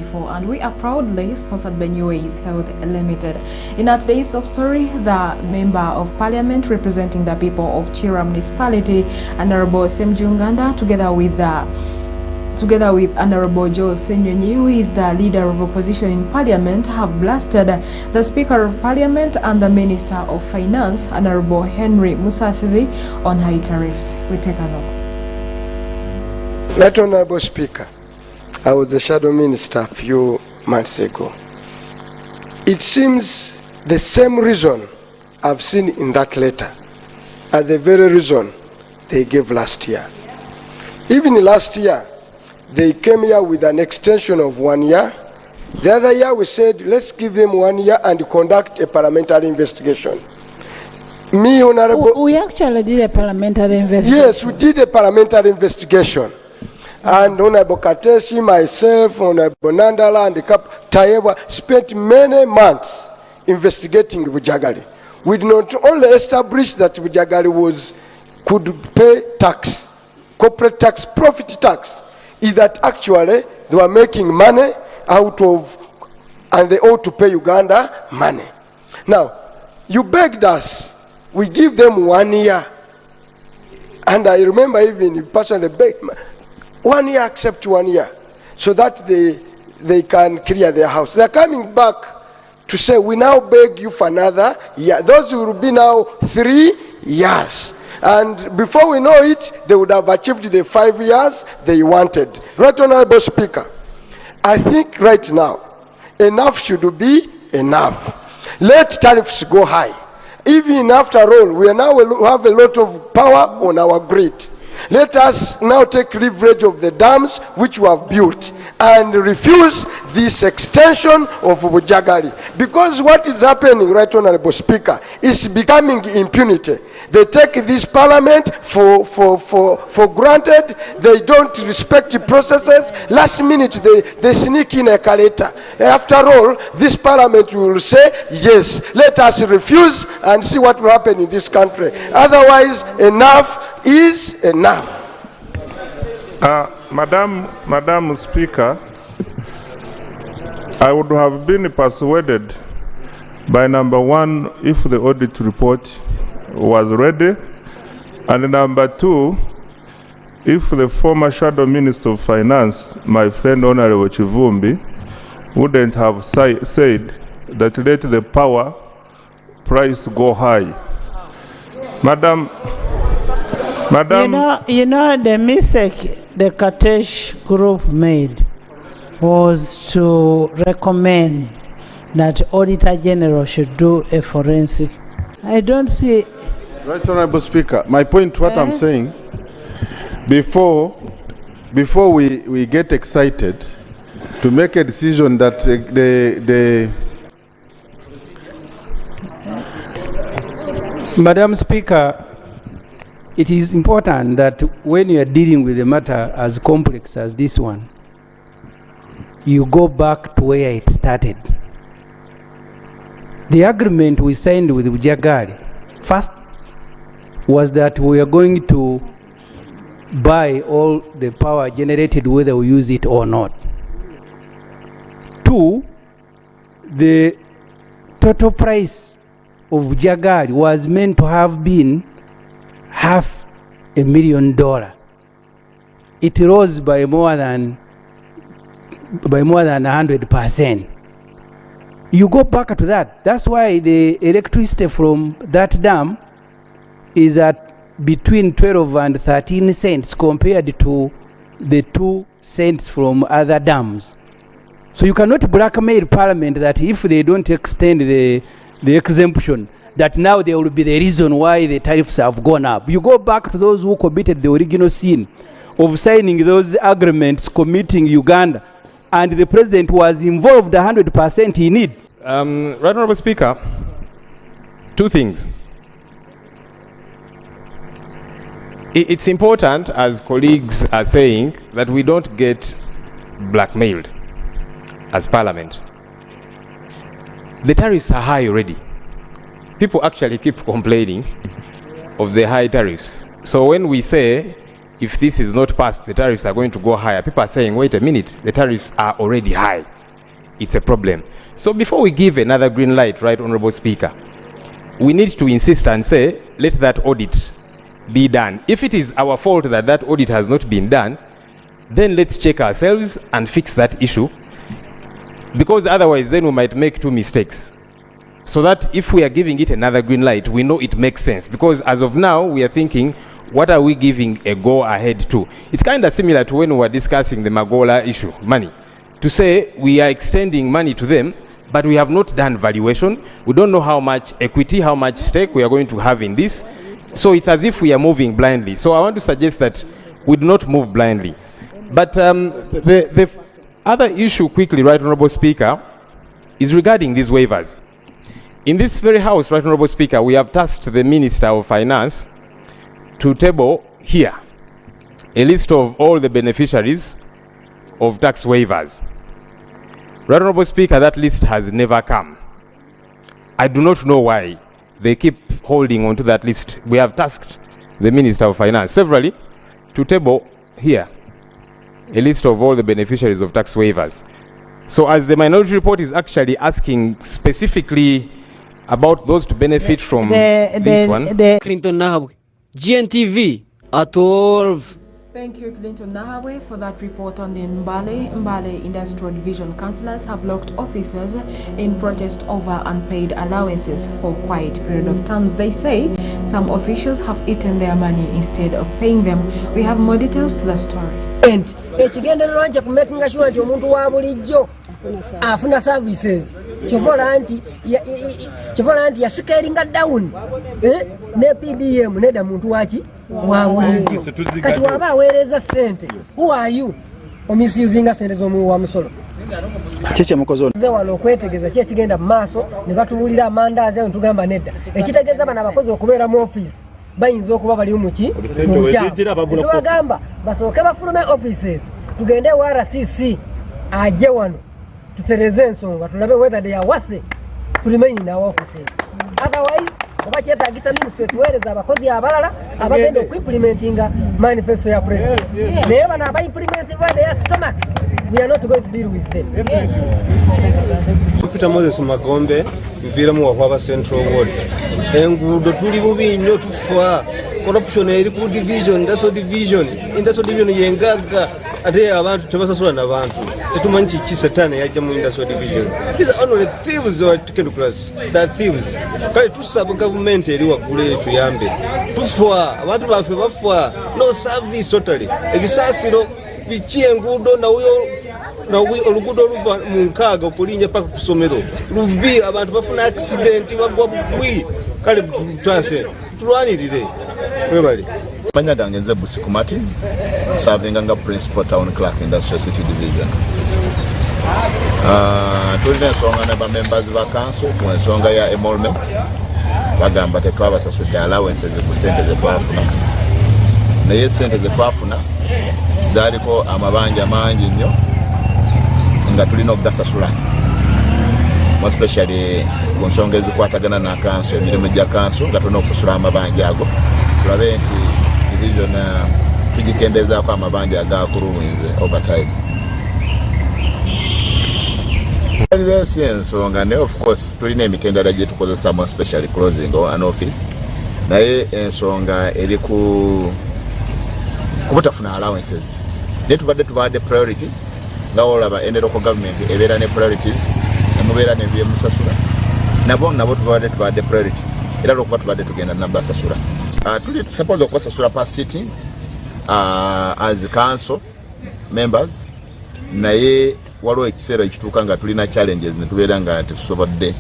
2024, and we are proudly sponsored by Neuways Health Limited. In our today's top story, the Member of Parliament representing the people of Kira Municipality, Honorable Ssemujju Nganda, together with Honorable Joel Ssenyonyi, who is the leader of opposition in Parliament, have blasted the Speaker of Parliament and the Minister of Finance, Honorable Henry Musasizi, on high tariffs. We take a look. Right Honorable Speaker, I was the Shadow Minister a few months ago. It seems the same reason I've seen in that letter are the very reason they gave last year. Even last year, they came here with an extension of 1 year. The other year we said, let's give them 1 year and conduct a parliamentary investigation. Me, Honorable... We actually did a parliamentary investigation. Yes, we did a parliamentary investigation. And Honorable Kateshi, myself, Honorable Nandala, and Tayebwa spent many months investigating Bujagali. We did not only establish that Bujagali could pay tax, corporate tax, profit tax, is that actually they were making money out of, and they ought to pay Uganda money. Now, you begged us, we give them 1 year. And I remember even you personally begged, 1 year, accept 1 year, so that they can clear their house. They're coming back to say, we now beg you for another year. Those will be now 3 years. And before we know it, they would have achieved the 5 years they wanted. Right, Honorable Speaker, I think right now, enough should be enough. Let tariffs go high. Even after all, we now have a lot of power on our grid. Let us now take leverage of the dams which we have built and refuse this extension of Bujagali. Because what is happening, Right Honorable Speaker, is becoming impunity. They take this parliament for granted. They don't respect the processes. Last minute, they sneak in a calendar. After all, this parliament will say, yes, let us refuse and see what will happen in this country. Otherwise, enough is enough. Madam Speaker, I would have been persuaded by number one, if the audit report was ready, and number two, if the former Shadow Minister of Finance, my friend Honorable Kivumbi, wouldn't have said that let the power price go high. Madam, You know the mistake the Katesh group made was to recommend that Auditor General should do a forensic. I don't see. Right, Honorable Speaker, my point, what I'm saying, before we get excited to make a decision that the Madam Speaker, it is important that when you are dealing with a matter as complex as this one, you go back to where it started. The agreement we signed with Bujagali first was that we are going to buy all the power generated whether we use it or not. Two, the total price of Bujagali was meant to have been $500,000. It rose by more than 100%. You go back to that. That's why the electricity from that dam is at between 12 and 13 cents compared to the 2 cents from other dams. So you cannot blackmail Parliament that if they don't extend the exemption, that now there will be the reason why the tariffs have gone up. You go back to those who committed the original sin of signing those agreements committing Uganda, and the president was involved 100% in it. Right Honorable Speaker, two things. It's important, as colleagues are saying, that we don't get blackmailed as Parliament. The tariffs are high already. People actually keep complaining of the high tariffs. So when we say if this is not passed, the tariffs are going to go higher, people are saying, wait a minute, the tariffs are already high. It's a problem. So before we give another green light, right, Honorable Speaker, we need to insist and say, let that audit be done. If it is our fault that that audit has not been done, then let's check ourselves and fix that issue, because otherwise then we might make two mistakes. So that if we are giving it another green light, we know it makes sense. Because as of now, we are thinking, what are we giving a go ahead to? It's kind of similar to when we were discussing the Magola issue, money. To say we are extending money to them, but we have not done valuation. We don't know how much equity, how much stake we are going to have in this. So it's as if we are moving blindly. So I want to suggest that we do not move blindly. But the other issue quickly, Right Honorable Speaker, is regarding these waivers. In this very house, Right Honorable Speaker, we have tasked the Minister of Finance to table here a list of all the beneficiaries of tax waivers. Right Honorable Speaker, that list has never come. I do not know why they keep holding onto that list. We have tasked the Minister of Finance severally to table here a list of all the beneficiaries of tax waivers. So as the minority report is actually asking specifically about those to benefit from this one. Clinton Nahabwe, GNTV at 12. Thank you, Clinton Nahawe, for that report on the Mbale. Mbale Industrial Division councillors have locked officers in protest over unpaid allowances for quite period of times. They say some officials have eaten their money instead of paying them. We have more details to the story. Ekigendererwa nti okumakinga sure nti omuntu wa bulijjo afuna services, kyova olaba nti yascalinga down, eh, ne PDM nedda muntu waki wa bulijjo. Kati waba aweereza sente, who are you omisusinga sente z'omuwi wa musolo? Kikyemukoze. Ze wano okwetegereza ki ekigenda mu maaso ne batubuulira amandaazi ayo, ntugamba nedda. Ekitegeeza bano abakozi okubeera mu ofiisi bayinza okuba bali muki mu bukyamu. Tubagamba basooke bafulume offices, tugende ewa RCC ajje wano tutereze ensonga, tulabe whether they are worth to remain in our offices. Otherwise oba kyetagisa ministry tuweereza abakozi abalala abagenda okuimplementinga manifesto ya president. Naye bano abaimplement by their stomachs, we are not going to deal with them. Peter Moses Magombe, nviiramu Wakwaba Central Ward. Enguudo tuli bubi nnyo, tufa. Corruption eri ku division, industrial division. Industrial division yengagga, ate abantu tebasasula n'abantu. Tetumanyi kiki setaani yajja mu industrial division. These are only thieves or technocrats. They are thieves. Kale tusaba gavumenti eri waggulu eyo tuyambe. Tufa, abantu baffe bafa. No service totally. Ebisaasiro biki, enguudo nawuyo oluguudo oluva mu nkaaga okulinnya paka ku ssomero lubi, abantu bafuna accident, bagwa bugwi. Kale twase tulwanirire, webale. Manya gange nze Busiku Martin, serving nga principal town clerk, Industrial City Division. Tulina ensonga ne bamembers ba council ku ensonga ya emoluments. Bagamba tetwabasasudde allowances ku sente zetwafuna, naye sente zetwafuna zaaliko amabanja mangi nnyo nga tulina okugasasula, more especially ku nsonga ezikwatagana na kanso, emirimu gya kanso, nga tulina okusasula amabanja ago tulabe nti division tugikendezaako amabanja agakuluyinze over time. Si ensonga, naye of course tulina emitendera gye tukozesa, more especially closing an office, naye ensonga eri ku kubutafuna allowances. Naye tubadde tubawadde priority, nga olaba any local government ebeera ne priorities, nemubeera nebyemusasula. Nabo tubadde priority, era lwokuba tubadde tugenda nabasasula. Tuli suppose okubasasula per sitting as council members, naye waliwo ekiseera ekituuka nga tulina challenges netubeera nga tetusobodde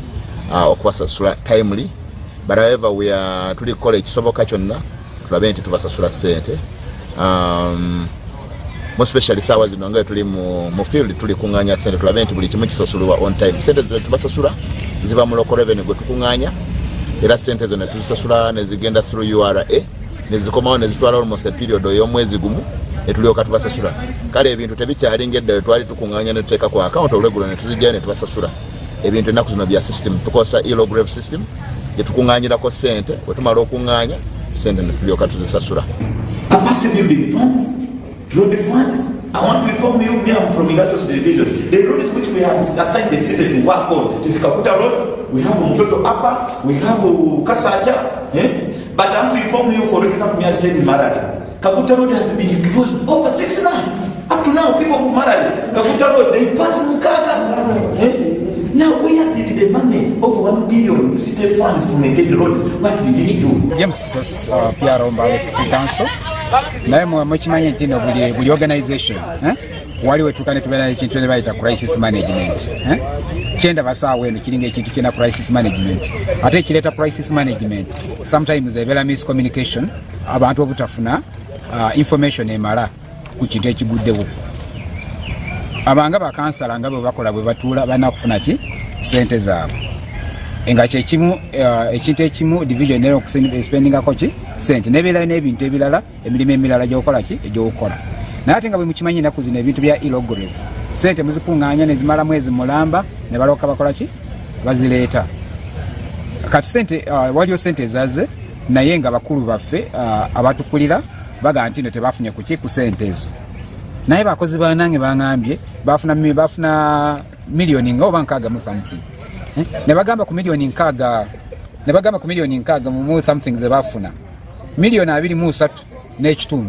okubasasula timely. But however, we are tuli kukola ekisoboka kyonna tulabe nti tubasasula ssente, more especially saawa zino nga tuli mu field, tuli kuŋŋaanya ssente tulabe nti buli kimu kisasulibwa on time. Ssente ze tubasasula ziva mu local revenue gwe tukuŋŋaanya, era ssente ezo ne tuzisasula ne zigenda through URA ne zikomawo ne zitwala almost a period ey'omwezi gumu ne tulyoka tubasasula. Kale ebintu tebikyali ng'edda we twali tukuŋŋaanya ne tuteeka ku account, olweggulo ne tuzijjayo ne tubasasula. Ebintu ennaku zino bya system, tukozesa e-lograve system gye tukuŋŋaanyirako ssente. Bwe tumala okuŋŋaanya ssente ne tulyoka tuzisasula. Capacity building funds, road funds. I want to inform you, me, I'm from Industrial Division. The roads which we have assigned the city to work on is Kakuta Road, we have Mutoto Upper, we have Kasaja. Eh? But I want to inform you, for example, me, I stay in Marari. Kakuta Road has been closed over 6 months. Up to now, people of Marari, Kakuta Road, they pass Mukaga. Eh? Now, where did the money of 1 billion city funds to maintain the roads, what did it do? James Kitos, PRO Mbale City Council. Naye mukimanyi nti no buli organization, eh? Waliwo etuuka ne tubeera n'ekintu ne bayita crisis management, eh? Kyendaba saawa eno kiringa ekintu kirina crisis management, ate ekireeta crisis management sometimes ebeera miscommunication, abantu obutafuna information emala ku kintu ekiguddewo. Abanga bakansala nga bwe bakola, bwe batuula balina kufuna ki sente zaabwe, nga kyekimu ekintu ekimu division era okuspendingako ki sente, nebeerayo n'ebintu ebirala, emirimu emirala gyokola ki egyokukola. Naye ate nga bwe mukimanyi, ennaku zino ebintu bya e-logrev, sente muzikuŋŋaanya ne zimala mwezi mulamba ne balooka bakola ki bazireeta. Kati sente waliyo sente ezazze, naye nga bakulu baffe abatukulira bagamba nti no tebafunye kuki ku sente ezo. Naye bakozi banange baŋambye bafuna miliyoni nga oba 60 mu something. Eh? Ne bagamba ku miliyoni 60, ne bagamba ku miliyoni 60 mu something ze bafuna, miliyoni 23.5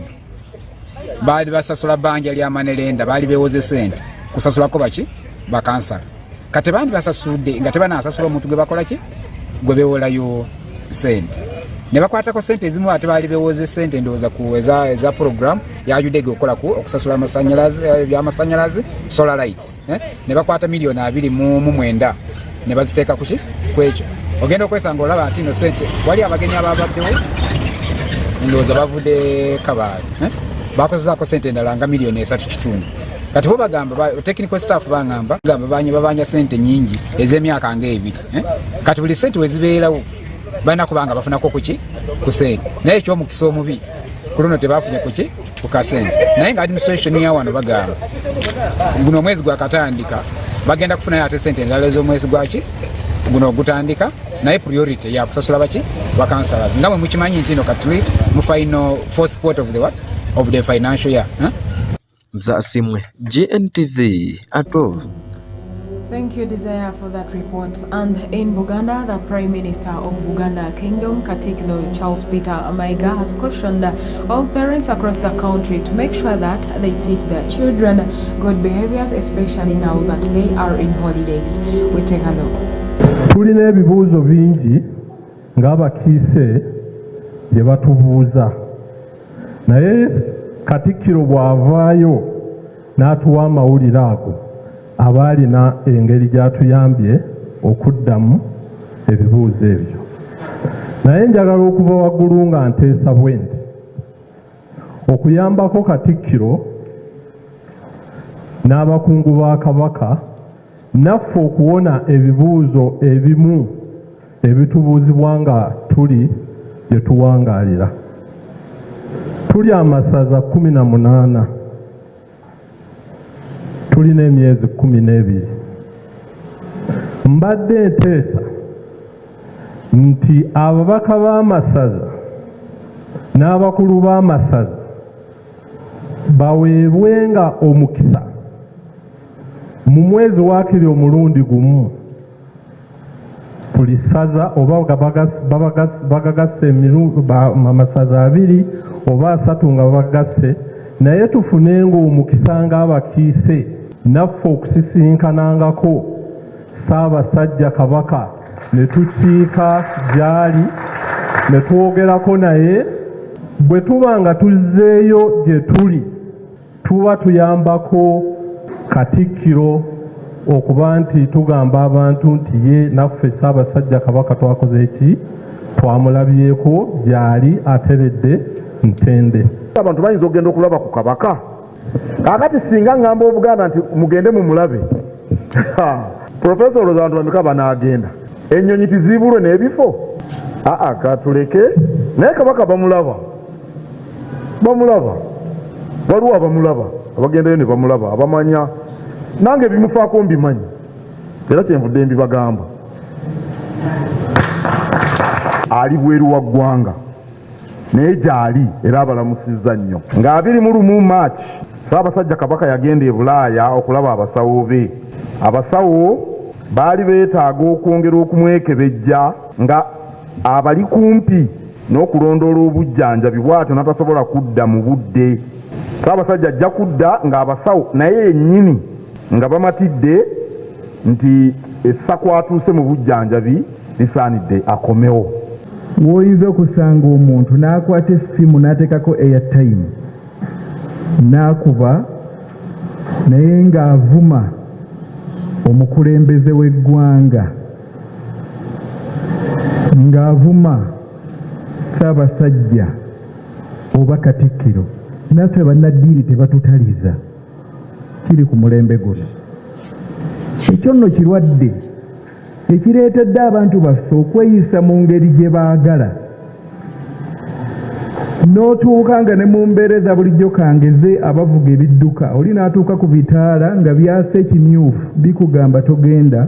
baali basasula bbanja lya money lender, baali bewoze sente kusasulako baki bakansala. Kati bandi basasudde nga tebanasasula omuntu gwe bakola ki gwe bewolayo sente, ne bakwatako sente ezimu, ate baali bewoze sente ndowooza ku eza program ya UDEG okukola ku okusasula amasanyalaze, byamasanyalaze, solar lights, eh? Ne bakwata miliyoni 29 ne baziteeka kuki kwekyo. Ogenda okwesanga olaba nti no sente wali abagenyi ababaddewo ndowooza bavudde Kabaale, eh? Bakozezaako sente endala nga miliyoni 3.5. Kati bo bagamba technical staff bagamba gamba banya babanja sente nyingi ez'emyaka nga 2, eh? Kati buli sente wezibeerawo balina kubanga bafunako kuki ku sente, naye ekyomukisa omubi ku luno tebafunye kuki ku kasente. Naye nga administration ya wano bagamba guno omwezi gwakatandika bagenda kufunayo ate sente endala ez'omwezi gwaki guno ogutandika, naye priority yakusasula baki bakansalazi, nga bwe mukimanyi nti no kati tuli mu final fourth quarter of the what of the financial year, huh? Mzasimwe, GNTV, Atov. Thank you, Desire, for that report. And in Buganda, the Prime Minister of Buganda Kingdom, Katikiro Charles Peter Mayiga, has cautioned all parents across the country to make sure that they teach their children good behaviors, especially now that they are in holidays. We take a look. Tulina ebibuuzo bingi ng'abakiise gye batubuuza, naye Katikkiro bw'avaayo n'atuwa amawulire ago aba alina engeri gy'atuyambye okuddamu ebibuuzo ebyo. Naye njagala okuva waggulu nga nteesa bwe nti okuyambako Katikkiro n'abakungu ba Kabaka naffe okuwona ebibuuzo ebimu ebitubuuzibwa nga tuli gye tuwangaalira. Tuli amasaza 18, tulina emyezi 12. Mbadde nteesa nti ababaka b'amasaza n'abakulu b'amasaza baweebwenga omukisa mu mwezi waakiri omulundi gumu buli ssaza, oba bagagasse amasaza abiri oba asatu nga babagasse, naye tufunenga omukisa ng'abakiise naffe okusisinkanangako Ssaabasajja Kabaka ne tukiika gy'ali ne twogerako naye. Bwe tuba nga tuzzeeyo gye tuli, tuba tuyambako Katikkiro okuba nti tugamba abantu nti ye naffe Ssaabasajja Kabaka twakoze eki, twamulabyeko gy'ali ateredde ntende. Abantu bayinza okugenda okulaba ku Kabaka. Kaakati singa ŋŋamba Obuganda nti mugende mumulabe, Profesa, olowooza abantu bameka banaagenda? Ennyonyi tiziibulwe n'ebifo. Aa, katuleke. Naye Kabaka bamulaba, bamulaba, waliwo abamulaba, abagendayo ne bamulaba, abamanya. Nange ebimufaako mbimanyi, era kyenvudde mbibagamba. Ali bweru wa ggwanga, naye gyali era abalamusizza nnyo. Nga 21 March Ssaabasajja Kabaka yagenda e Bulaaya okulaba abasawo be. Abasawo baali beetaaga okwongera okumwekebejja nga abali kumpi n'okulondoola obujjanjabi bw'atyo n'atasobola kudda mu budde. Ssaabasajja ajja kudda ng'abasawo naye yennyini nga bamatidde nti essa kw'atuuse mu bujjanjabi lisaanidde akomewo. W'oyinza okusanga omuntu n'akwata essimu n'ateekako airtime n'akuba naye ng'avuma omukulembeze w'eggwanga, ng'avuma Ssaabasajja oba Katikkiro. Naffe bannaddiini tebatutaliza, kiri ku mulembe guno. Ekyo nno kirwadde ekireetedde abantu baffe okweyisa mu ngeri gye baagala, n'otuuka nga ne mu mbeera eza bulijjo kangeze abavuga ebidduka, oli n'atuuka ku bitaala nga byasa ekimyufu bikugamba togenda,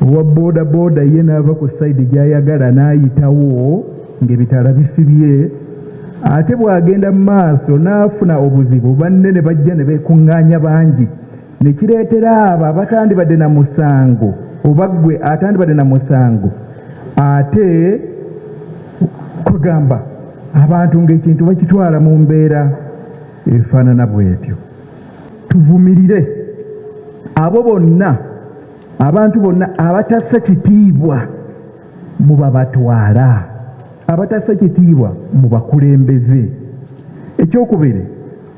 owa booda booda ye n'ava ku sayidi gy'ayagala n'ayitawo ng'ebitaala bisibye, ate bw'agenda mu maaso n'afuna obuzibu banne ne bajja ne beekuŋŋaanya bangi, ne kireetera abo abatandibadde na musango oba ggwe atandibadde na musango ate kugamba abantu ng'ekintu bakitwala mu mbeera efaanana bw'etyo. Tuvumirire abo bonna, abantu bonna abatassa kitiibwa mu babatwala, abatassa kitiibwa mu bakulembeze. Ekyokubiri,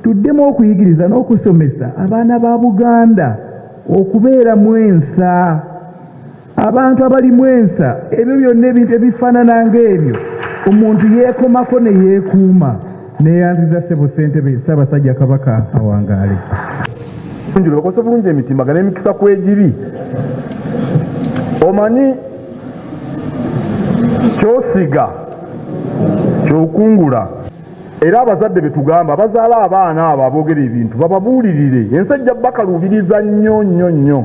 tuddemu okuyigiriza n'okusomesa abaana ba Buganda okubeeramu ensa. Abantu abalimu ensa, ebyo byonna ebintu ebifaanana ng'ebyo omuntu yeekomako ne yeekuuma. Neeyanziza ssebo ssentebe. Ssaabasajja Kabaka awangaale. Bakozesa bulungi emitimbagano, emikisa kwegiri. Omanyi kyosiga kyokungula. Era abazadde betugamba abazaala abaana abo aboogera ebintu bababuulirire, ensi ejja bakaluubiriza nnyo nnyo nnyo.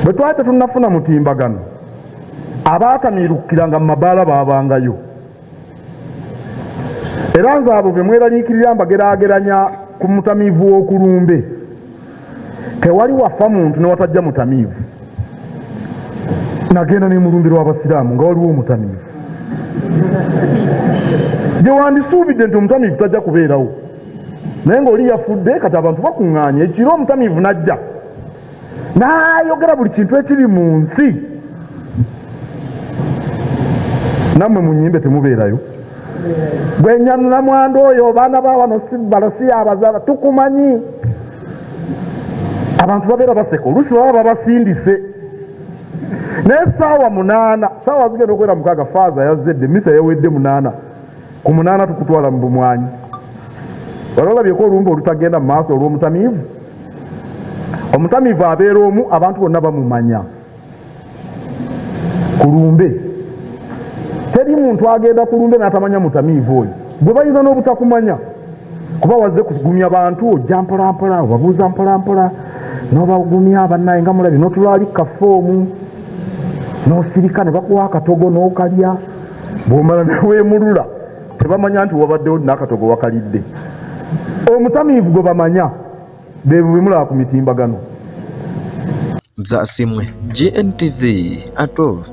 Bwe twali tetunnafuna mutimbagano, abaatamiirukukiranga mu mabaala baabangayo. Era nze abo be mweraliikirira mbageraageranya ku mutamiivu w'okulumbe. Tewali wafa muntu ne watajja mutamiivu. Nagenda ne mu lumbe lw'Abasiraamu nga waliwo omutamiivu. Gye wandisuubidde nti omutamiivu tajja kubeerawo, naye ng'oli yafudde, kati abantu bakuŋŋaanye ekiro, omutamiivu n'ajja n'ayogera buli kintu ekiri mu nsi. Nammwe mu nnyimbe temubeerayo. Gwe namwandu oyo, baana ba wano si balo, si abazaala, tukumanyi. Abantu babeera baseka, oluusi baba babasindise. Naye 8:00, saawa zigenda okuwera 6, faaza yazzedde, misa yawedde 8:00. Ku 8 tukutwala mu bumwanyi. Wali olabyeko olumbe olutagenda mu maaso olw'omutamiivu? Omutamiivu abeera omu, abantu bonna bamumanya. Ku lumbe teri muntu agenda ku lumbe n'atamanya mutamiivu oyo. Gwe bayinza n'obutakumanya kuba wazze kugumya bantu, ojja mpolampola, obabuuza mpolampola n'obagumya, bannaye nga mulabye, n'otulaali kafoomu n'osirika ne bakuwa akatogo n'okalya. Bw'omala neweemulula tebamanya nti wabaddewo n'akatogo wakalidde. Omutamiivu gwe bamanya beebo bemulaba ku mitimbagano. Mzasimwe, GNTV at 12.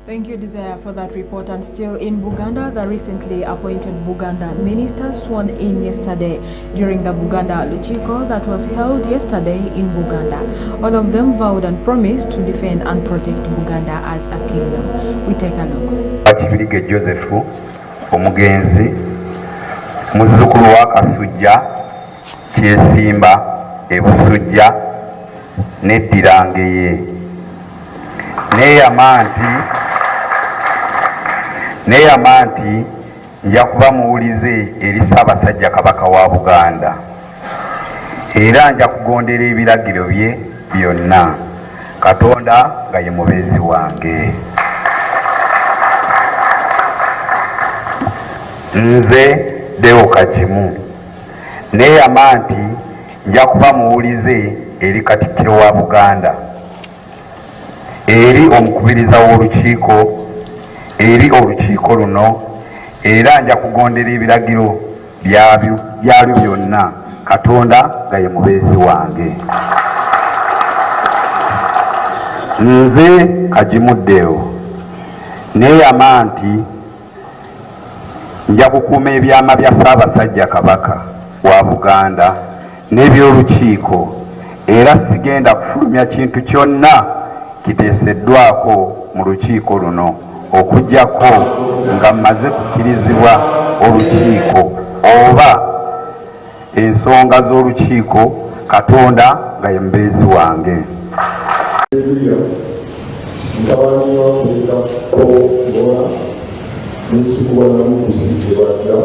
Thank you, Desire, for that report. And still in Buganda, the recently appointed Buganda minister sworn in yesterday during the Buganda Lukiiko that was held yesterday in Buganda. All of them vowed and promised to defend and protect Buganda as a kingdom. We take a look. Kibirige Joseph omugenzi, muzzukulu wa Kasujja Kyesimba e Busujja neddira Ngeye, neeyama nti nja kuba muwulize eri Ssaabasajja Kabaka wa Buganda era nja kugondera ebiragiro bye byonna, Katonda nga ye mubeezi wange. Nze Deo Kagimu neeyama nti nja kuba muwulize eri Katikkiro wa Buganda, eri omukubiriza w'olukiiko, eri olukiiko luno, era nja kugondera ebiragiro byalyo byonna, Katonda nga ye mubeezi wange. Nze Kagimuddewo neeyama nti nja kukuuma ebyama bya Ssaabasajja Kabaka wa Buganda n'eby'olukiiko, era sigenda kufulumya kintu kyonna kiteeseddwako mu lukiiko luno okuggyako nga mmaze kukkirizibwa olukiiko oba ensonga z'olukiiko, Katonda nga ye mubeezi wange. Mutabani wa Perezida Paul Ngora muzzukulu wa Namuguzi Ebadda.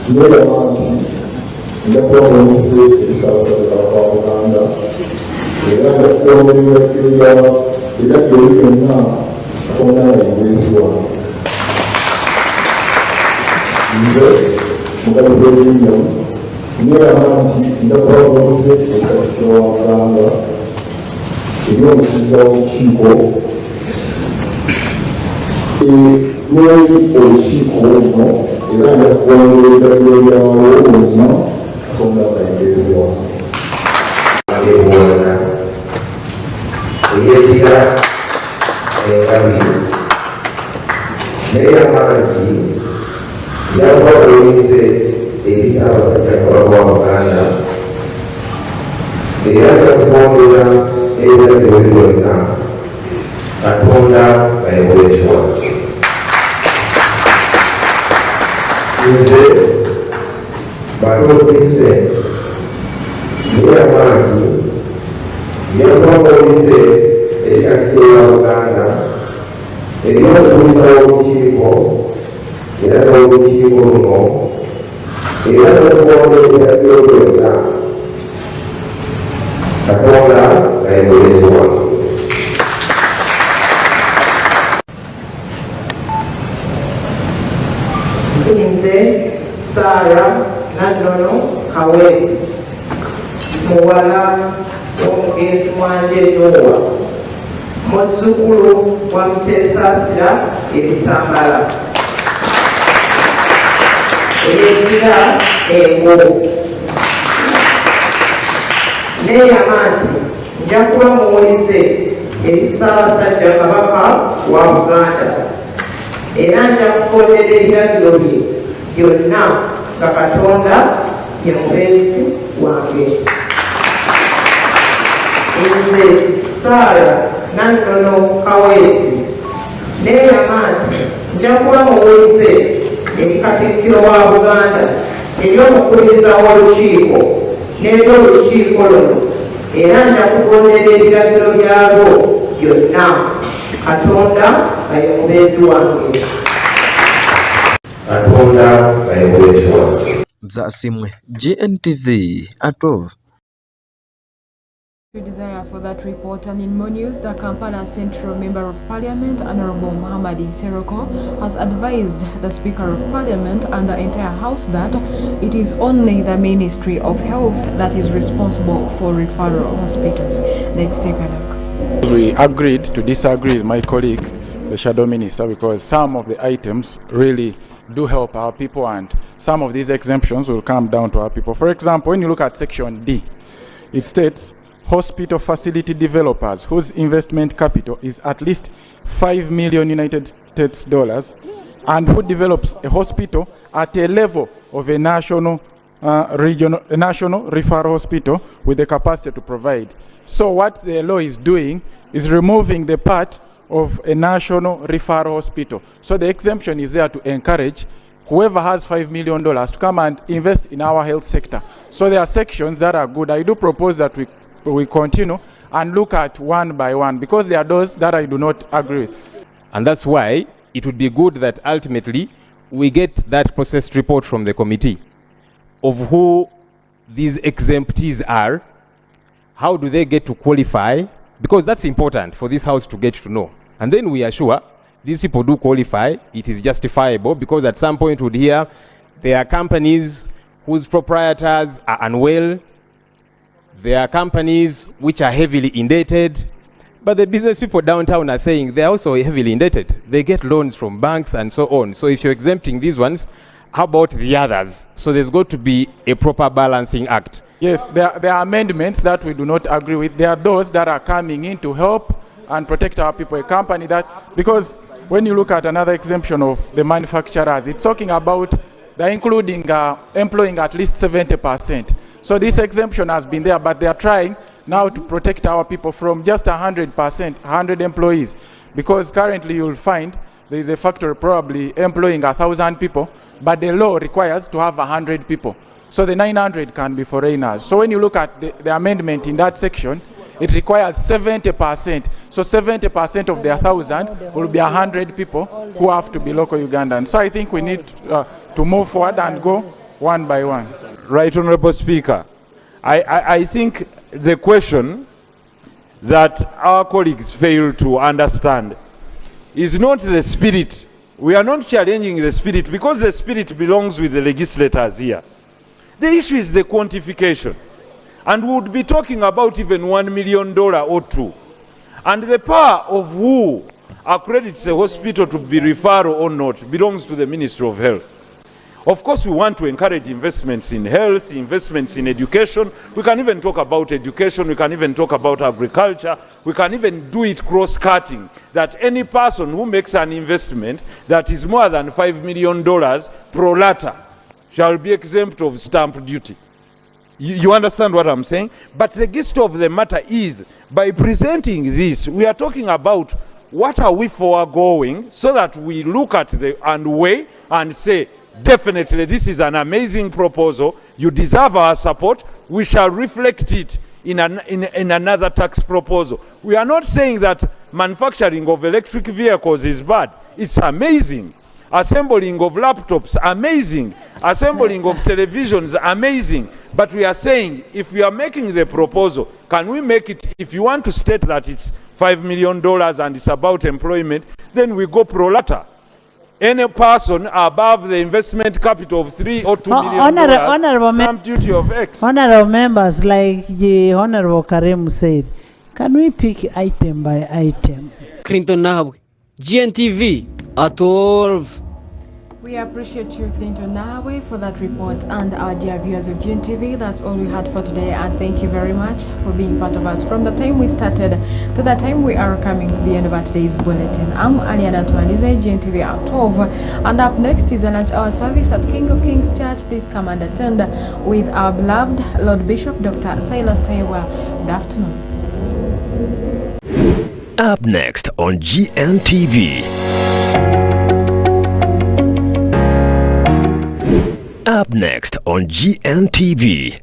Neeyama nti nja kuba muwulize eri Ssaabasajja Kabaka wa Buganda, era nja kugondera ebiragiro byonna, Katonda nga ye mubeezi wange. Nze Mugabe William neeyama nti nja kuba muwulize eri Katikkiro wa Buganda, eri omukuza w'olukiiko n'eri olukiiko luno, era nja kugondera ebiragiro byalwo byonna, Katonda nga ye mubeezi wange. Ewona eyeddira engabi, neeyama nti nja kuba muwulize eri Ssaabasajja Kabaka wa Buganda, era nja kugondera ebiragiro byonna, Katonda nga ye mubeezi wange. Nze Bato Vincent neeyama nti nja kuba muwulize eri Katikkiro wa Buganda, eri omukubiza w'olukiiko era n'olukiiko luno, era n'okugondera ebiragiro byonna, Katonda nga ye mubeezi wange. Nze Sarah Nannono Kaweesi, muwala w'omugenzi Mwanje Noah, muzzukulu wa Muteesaasira e Butambala, eyeddira Engo. Neeyama nti nja kuba muwulize eri Ssaabasajja Kabaka wa Buganda, era nja kugondera ebiragiro bye byonna, nga Katonda ye mubeezi wange. Nze Sarah Nannono Kaweesi neeyama nti nja kuba muwulize eri Katikkiro wa Buganda, eri omukubiriza w'olukiiko n'eri olukiiko luno, era nja kugondera ebiragiro byalwo byonna, Katonda nga ye mubeezi wange. Katonda nga ye mubeezi wange. Zasimwe, GNTV at 12. We desire for that report. And in more news, the Kampala Central Member of Parliament, Honorable Muhammad Nsereko, has advised the Speaker of Parliament and the entire House that it is only the Ministry of Health that is responsible for referral hospitals. Let's take a look. We agreed to disagree with my colleague, the Shadow Minister, because some of the items really do help our people, and some of these exemptions will come down to our people. For example, when you look at section D, it states hospital facility developers whose investment capital is at least 5 million United States dollars and who develops a hospital at a level of a national regional, a national referral hospital with the capacity to provide. So what the law is doing is removing the part of a national referral hospital. So the exemption is there to encourage whoever has $5 million to come and invest in our health sector. So there are sections that are good. I do propose that we continue and look at one by one, because there are those that I do not agree with. And that's why it would be good that ultimately we get that processed report from the committee of who these exemptees are, how do they get to qualify, because that's important for this House to get to know. And then we are sure these people do qualify, it is justifiable, because at some point we'd hear there are companies whose proprietors are unwell, there are companies which are heavily indebted, But the business people downtown are saying they're also heavily indebted. They get loans from banks and so on. So if you're exempting these ones, how about the others? So there's got to be a proper balancing act. Yes, there are amendments that we do not agree with. There are those that are coming in to help and protect our people. A company that, because when you look at another exemption of the manufacturers, it's talking about they're including employing at least 70%. So this exemption has been there, but they are trying now to protect our people from just 100%, 100 employees. Because currently you'll find there is a factory probably employing 1,000 people, but the law requires to have 100 people. So the 900 can be foreigners. So when you look at the amendment in that section, it requires 70%. So 70% of the 1,000 will be 100 people who have to be local Ugandans. So I think we need to move forward and go one by one. Right, Honorable Speaker, I think the question that our colleagues fail to understand is not the spirit. We are not challenging the spirit because the spirit belongs with the legislators here. The issue is the quantification. And we would be talking about even $1 million or two. And the power of who accredits a hospital to be referral or not belongs to the Ministry of Health. Of course, we want to encourage investments in health, investments in education. We can even talk about education. We can even talk about agriculture. We can even do it cross-cutting, that any person who makes an investment that is more than $5 million pro rata shall be exempt of stamp duty. You understand what I'm saying? But the gist of the matter is, by presenting this, we are talking about what are we foregoing so that we look at the and weigh and say, definitely this is an amazing proposal. You deserve our support. We shall reflect it in another tax proposal. We are not saying that manufacturing of electric vehicles is bad. It's amazing. Assembling of laptops, amazing. Assembling of televisions, amazing. But we are saying, if we are making the proposal, can we make it, if you want to state that it's $5 million and it's about employment, then we go pro rata. Any person above the investment capital of $3 or $2 million, stamp duty of X. Honorable members, like the Honorable Karim said, can we pick item by item? Clinton Nahabwe, GNTV, at 12. We appreciate you, Clinton Nahabwe, for that report, and our dear viewers of GNTV. That's all we had for today, and thank you very much for being part of us. From the time we started to the time we are coming to the end of our today's bulletin. I'm Aliana Tumalize, GNTV at 12, and up next is a lunch hour service at King of Kings Church. Please come and attend with our beloved Lord Bishop, Dr. Silas Tayebwa. Good afternoon. Up next on GNTV. Up next on GNTV.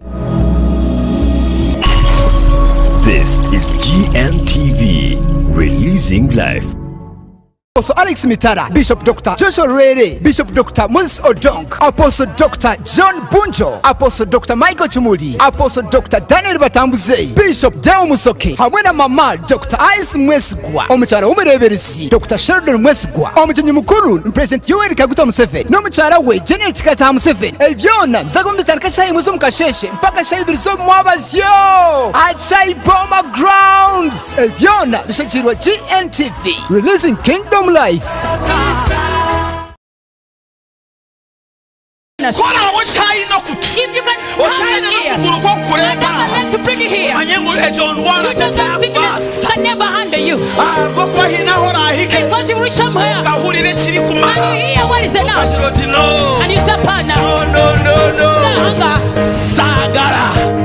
This is GNTV, releasing life. Apostle Alex Mitara, Bishop Dr. Joshua Rere, Bishop Dr. Moses Odonk, Apostle Dr. John Bunjo, Apostle Dr. Michael Chumuli, Apostle Dr. Daniel Batambuze, Bishop Deo Musoke, hamwe na Mama Dr. Alice Mwesigwa, omukyala w'omureberezi Dr. Sheldon Mwesigwa, omugenyi mukuru President Yoweri Kaguta Museveni n'omukyala we General Tikata Museveni. Ebyona bizakuba bitandika shayi muzo mukasheshe mpaka shayi ibiri z'omwabazyo at Boma Grounds. Ebyona bishakirwa GNTV, releasing Kingdom life. If you can come here, and I'm allowed to bring you here, you know that sickness can never handle you. Because you reach somewhere and you hear what is enough, and you say, "Pana, no, no, no, no, Sagara."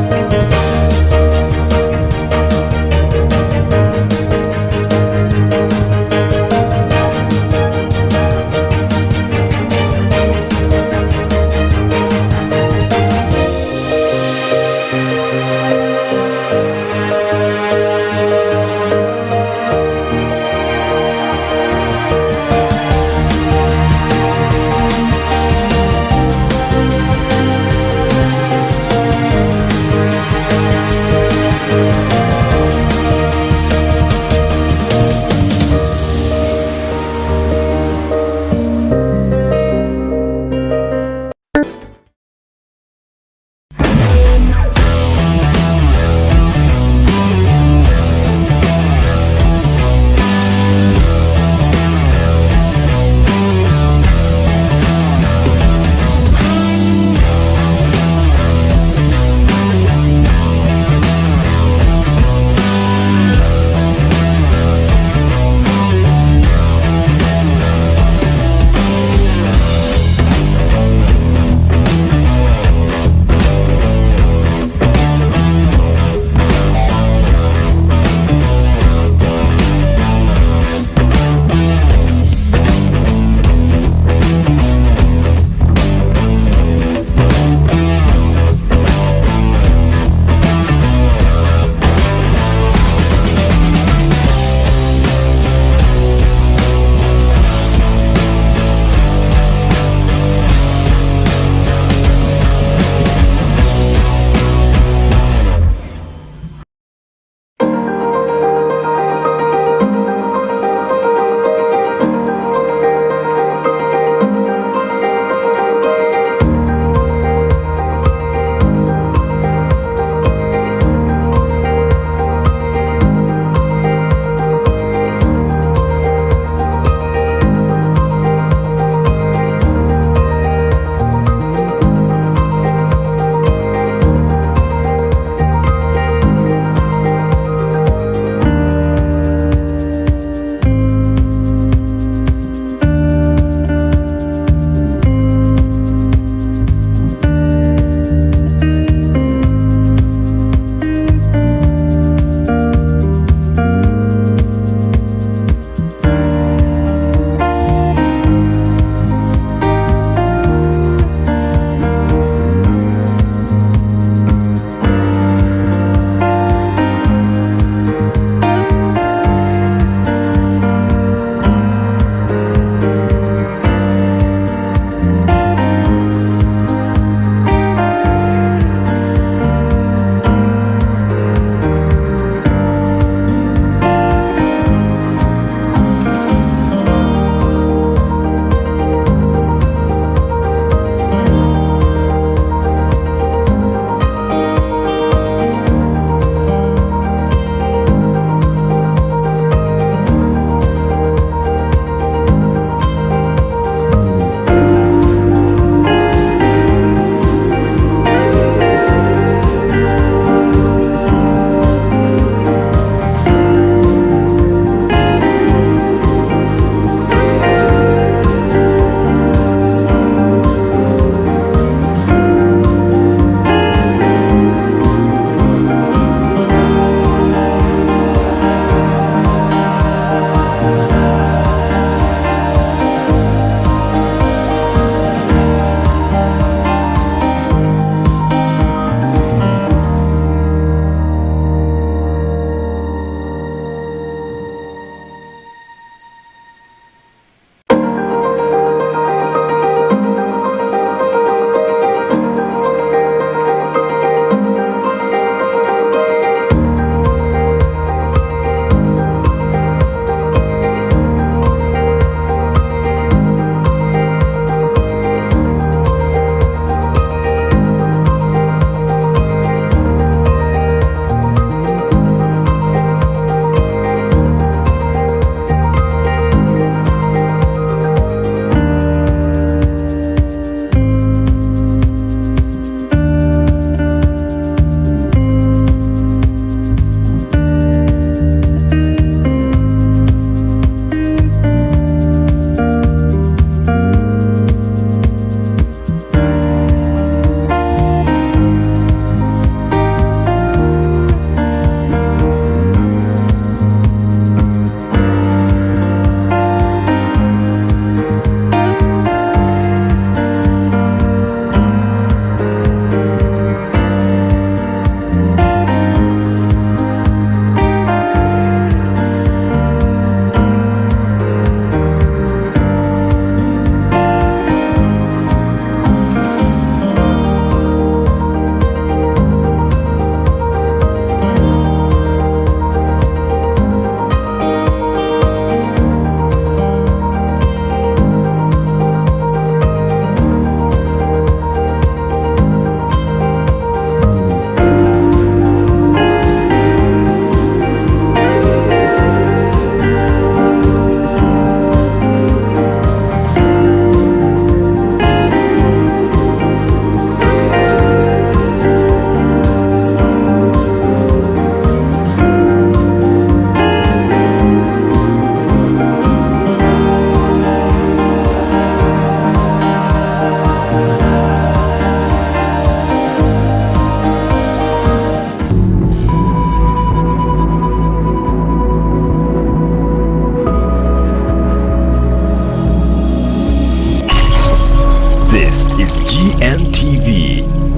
This is GNTV,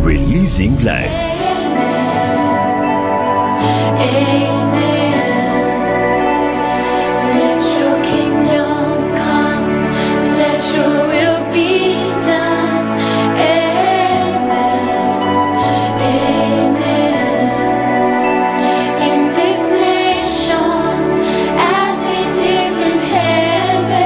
releasing life. Amen. Let your kingdom come. Let your will be done. Amen. Amen. In this nation, as it is in heaven.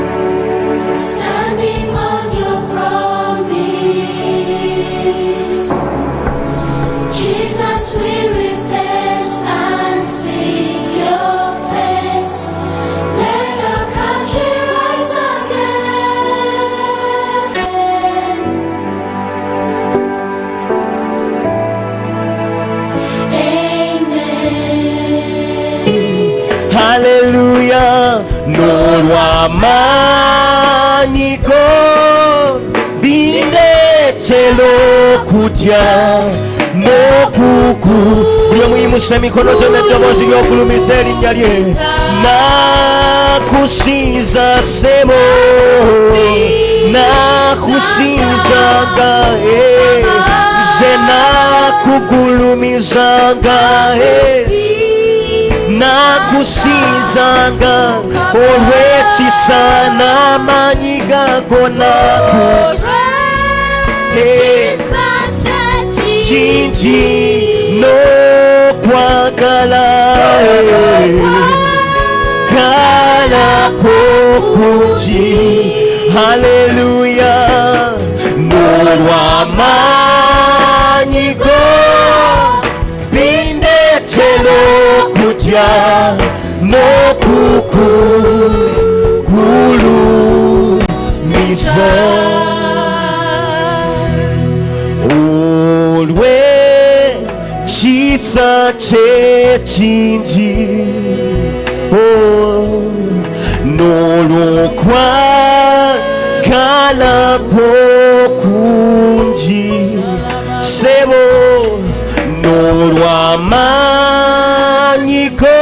Amen. Standing on your promise, Jesus, we repent and seek your face. Let our country rise again. Amen. Haleluya, n'olw'amaanyi go bindeetera okutya n'okuku. Buli omuyimusa emikono gyo n'eddoboozi ly'okulumiza erinnya lye. Nakusinza ssebo, nakusinzanga, eh, nze nakugulumizanga, eh, nakusinzanga olw'ekisa n'amaanyi gago naku Eh, kingi n'okwagala, eh, galako kungi. Haleluya, n'olw'amaanyi go bindeetera okutya n'okukugulumiza olw'ekisa kye kingi, oh, n'olw'okwagala kwo kungi sebo, n'olw'amaanyi go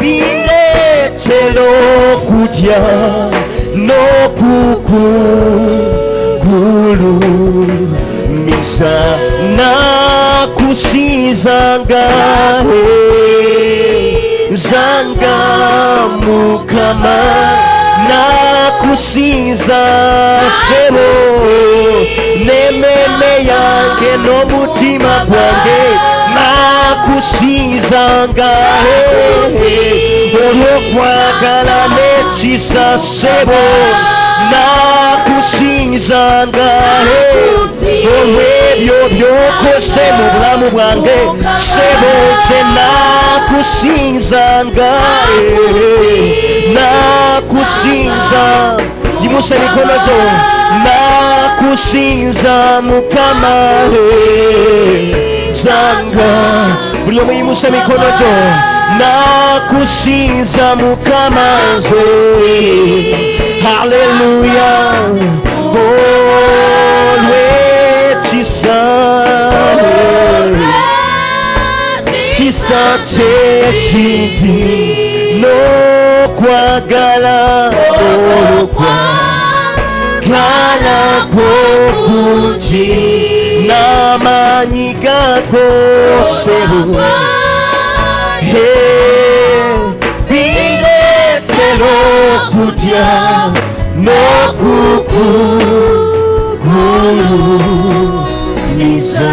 bindeetera okutya n'okukugulumiza. Nakusinzanga, eh, zanga Mukama, nakusinza sebo n'emmeeme yange n'omutima gwange, nakusinzanga, eh, olw'okwagala n'ekisa sebo, nakusinzanga, eh, olw'ebyo by'okoze mu bulamu bwange sebo, nze nakusinzanga, eh, nakusinza. Yimusa emikono gyo. Nakusinza Mukama, eh, zanga. Buli omu yimusa emikono gyo. Nakusinza Mukama nze. Haleluya, olw'ekisa kisa kye kingi n'okwagala, olw'okwagala kwo kungi n'amaanyi gago sebo, Hey, bindeetera okutya n'okukugulumiza.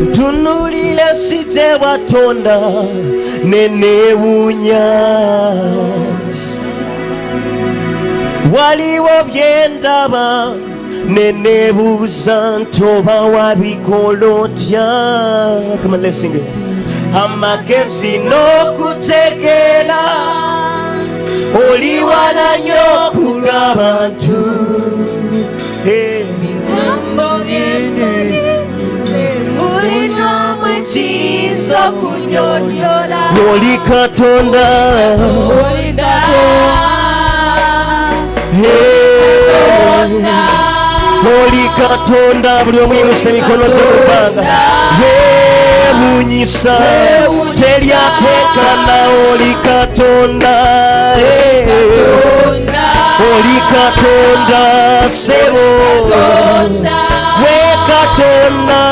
Ntunuulira si gye watonda ne neewuunya, waliwo bye ndaba ne neebuuza ntoba wabikola otya. Come on, let's sing it. Amagezi n'okutegeera oli wala nnyo okug'abantu. Hey. Bigambo buli n'omwe kiyinza okunyonnyola. Oli Katonda. Oli Katonda. Hey. Oli Katonda, buli omu yimusa emikono gye mu bbanga. Weewuunyisa, teri akwekana. Oli Katonda, oli Katonda ssebo, we Katonda.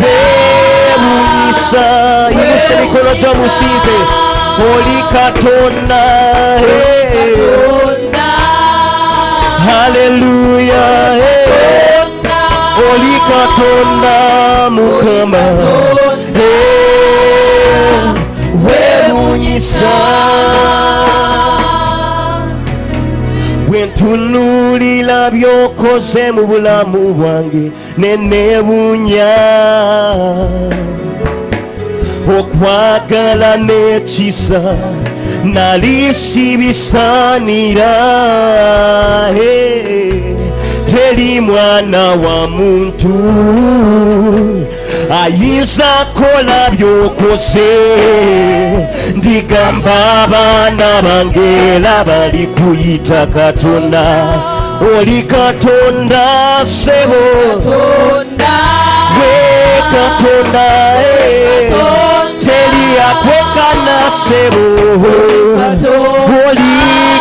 Weewuunyisa, yimusa emikono gyo musinze. Oli Katonda, haleluya. Oli Katonda Mukama, weewuunyisa. Bwe ntunuulira by'okoze mu bulamu bwange ne neewuunya, okwagala n'ekisa nali sibisaanira. Teri mwana wa muntu ayinza kola by'okoze. Ndigamba abaana bange era bali kuyita Katonda. Oli Katonda ssebo, we Katonda, teri akwekana ssebo. Oli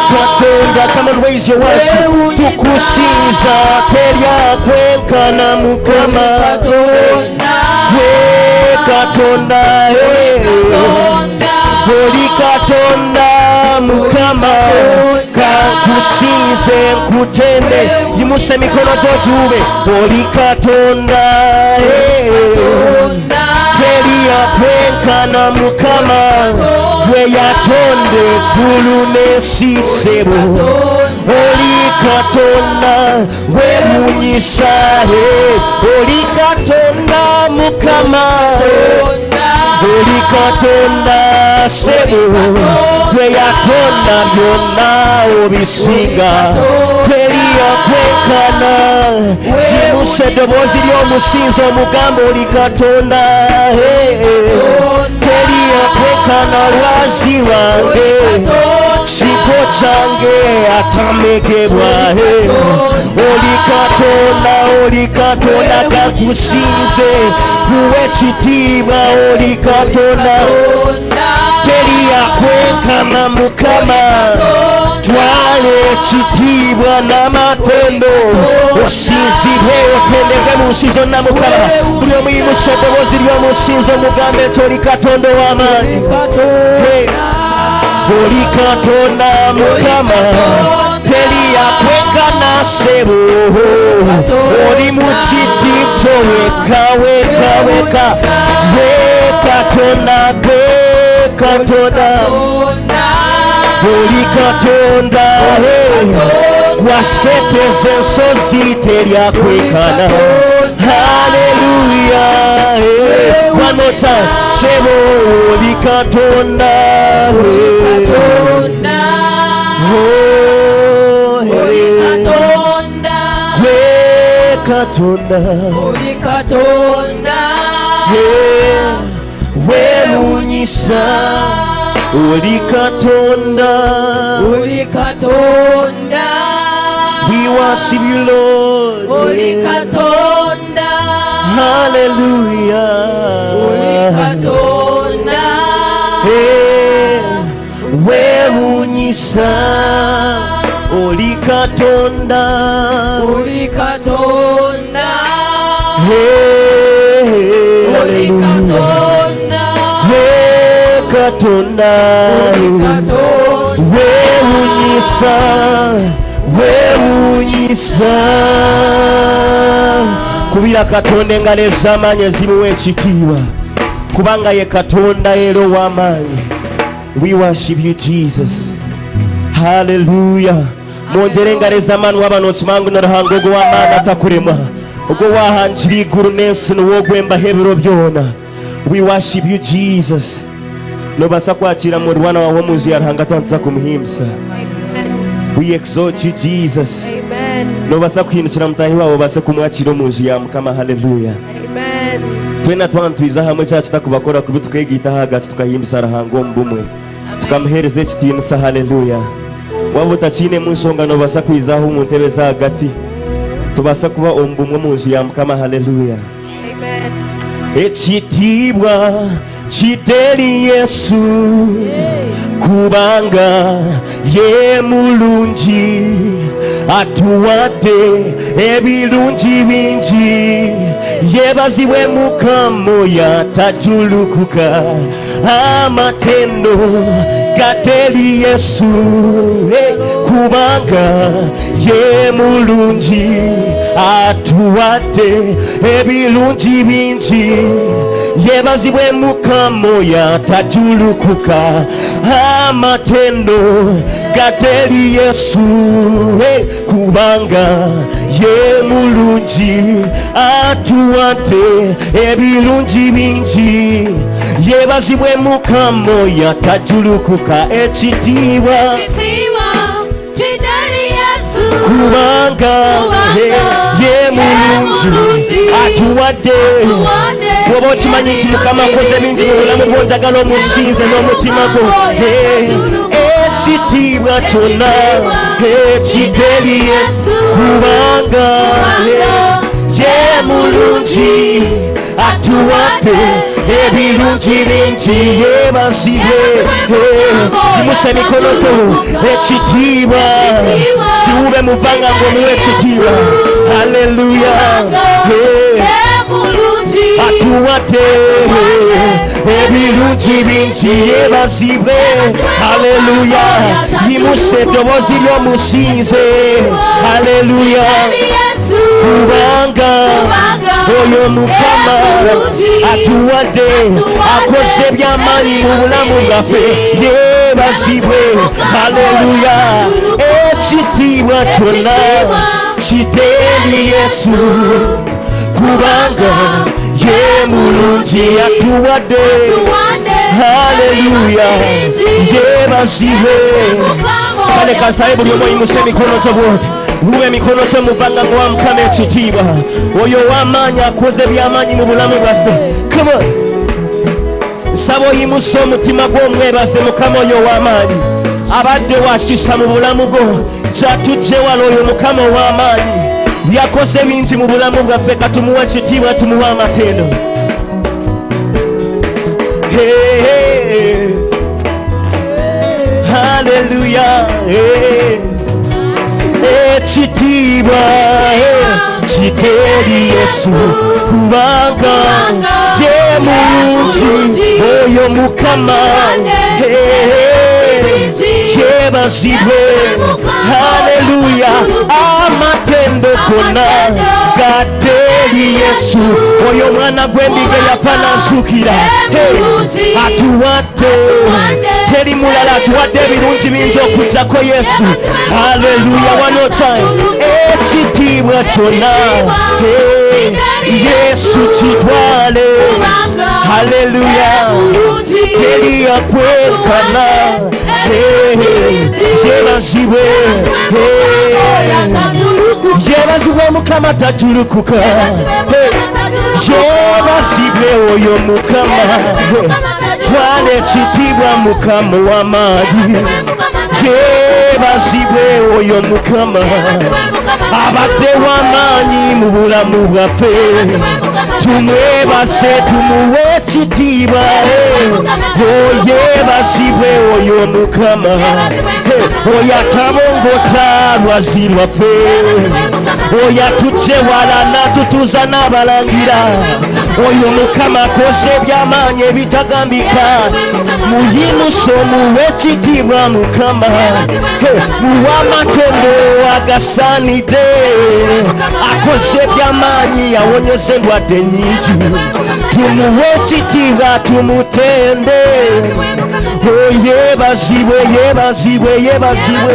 Katonda. Come on, raise your worship. Tukusinza, teri akwenkana Mukama, we Katonda. Oli Katonda Mukama, kankusinze nkutende. Yimusa emikono gyo gyube. Oli Katonda, teri akwenkana Mukama, gwe yatonda eggulu n'ensi ssebo. Oli Katonda, weewuunyisa. Oli Katonda Mukama, oli Katonda ssebo, gwe yatonda byonna obisinga, teri akwekana. Yimusa eddoboozi ly'omusinza omugambo, oli Katonda, teri akwekana. Lwazi lwange, kigo kyange atamekebwa. Oli Katonda, oli Katonda, kakusinze kuwe ekitiibwa. Oli Katonda, teri akwekana Mukama, twala ekitiibwa n'amatendo, osinzibwe otendeke mu nsi zonna Mukama. Buli omu yimusa eddoboozi ly'omusinza omugambe nti oli Katonda ow'amaanyi. Oli Katonda Mukama, teri akwekana ssebo. Oli mu kiti kyo weka weka weka, gwe Katonda, gwe Katonda. Oli Katonda, waseteza ensozi, teri akwekana. Haleluya. One more time. Ssebo, oli Katonda, gwe Katonda, weewuunyisa. Oli Katonda, Oli Katonda. We worship you, Lord. Oli Katonda. Hallelujah. Oli Katonda. Hey, weewuunyisa. Oli Katonda, Oli Katonda. Hey, Oli Katonda. Hey, Katonda, weewuunyisa, weewuunyisa. Kubira Katonda engalo ez'amaanyi ezimuwa ekitiibwa, kubanga ye Katonda era ow'amaanyi. We worship you, Jesus. Hallelujah. Mwongere engalo ez'amaanyi waba n'okimangu n'Ruhanga ogwo w'amaanyi atakuremwa, ogwo wahangira iguru n'ensi niwo ogwembaho ebiro byona. We worship you, Jesus. Nobasa kwakira murwana wawe omu nju ya Ruhanga twandiza kumuhimbisa. We exalt you, Jesus. Amen. Nobasa kuhindukira mutahi wawe obase kumwakira omu nju ya Mukama. Haleluya. Amen. Twena twantwiza hamwe kyacu takubakora kubi tukegiita ahagati tukahimbisa Ruhanga omu bumwe, tukamuheereza ekitiinisa. Haleluya. Waba otakiinemu nsonga nobaasa kwizaho omu ntebe z'ahagati tubaasa kuba omu bumwe omu nju ya Mukama. Haleluya. Ekitiibwa kiteri Yesu, kubanga ye mulungi, atuwadde ebirungi bingi. Yebazibwe Mukama oyo atajulukuka. Amatendo gateri Yesu, hey, kubanga ye mulungi, atuwadde ebirungi bingi. Yebazibwe Mukama oyo atajulukuka. Amatendo gateri Yesu, hey, kubanga ye mulungi, atuwadde ebirungi bingi. Yebazibwe Mukama oyo atajulukuka. Ekitiibwa kubanga ye mulungi, atuwadde. Bw'oba okimanyi nti Mukama akoze bingi mu bulamu bwo, njagala omusinze n'omutima gwo. Ekitiibwa kyonna ekiteri Yesu, kubanga ye mulungi, atuwadde ebirungi bingi. Yebazibwe. Yimusa emikono gyo. Ekitiibwa kiwube mu bbanga ng'omuwa ekitiibwa. Haleluya. Atuwadde ebirungi bingi. Yebazibwe. Haleluya. Yimusa eddoboozi ly'omusinze. Haleluya. Kubanga oyo Mukama atuwadde, akoze eby'amaanyi mu bulamu bwaffe. Yebazibwe. Haleluya. Ekitiibwa kyonna kiteri Yesu, kubanga ye mulungi, atuwadde. Haleluya. Yebazibwe. Kale kasabe buli omu oyimuse emikono gyo bwoti. Wuwe emikono gyo mu bbanga ng'owa Mukama ekitiibwa. Oyo ow'amaanyi akoze eby'amaanyi mu bulamu bwaffe. Come on. Nsaba oyimuse omutima gw'omwebaze Mukama oyo ow'amaanyi abadde wakisa mu bulamu bwo. Kyatujje wala oyo Mukama ow'amaanyi yakoze bingi mu bulamu bwaffe. Katumuwe ekitiibwa, tumuwe amatendo. Hey, hey. Hallelujah. Hey. Ekitiibwa kiteri Yesu, kubanga ye mulungi, oyo Mukama. Yebazibwe. Haleluya. Amatendo gonna gateri Yesu, oyo mwana gw'endiga yafa n'azuukira. Atuwadde, teri mulala atuwadde ebirungi bingi okuggyako Yesu. Haleluya. One more time. Ekitiibwa kyonna Yesu kitwale. Haleluya. Teri yakwenkana. Yebazibwe. Yebazibwe Mukama tajulukuka. Yebazibwe oyo Mukama. Twala ekitiibwa Mukama w'amaanyi. Yebazibwe oyo Mukama abadde w'amaanyi mu bulamu bwaffe. Tumwebase, tumuwe ekitiibwa. Yebazibwe oyo Mukama oyo atabongota lwazi lwaffe, oyo atujje wala n'atutuuza n'abalangira. Oyo Mukama akoze eby'amaanyi ebitagambika. Muyimuse omuwe ekitiibwa Mukama, muwe amatendo agasaanidde. Akoze eby'amaanyi, awonyeza endwadde nnyingi. Tumuwe ekitiibwa, tumutende. Yebazibwe, yebazibwe, yebazibwe.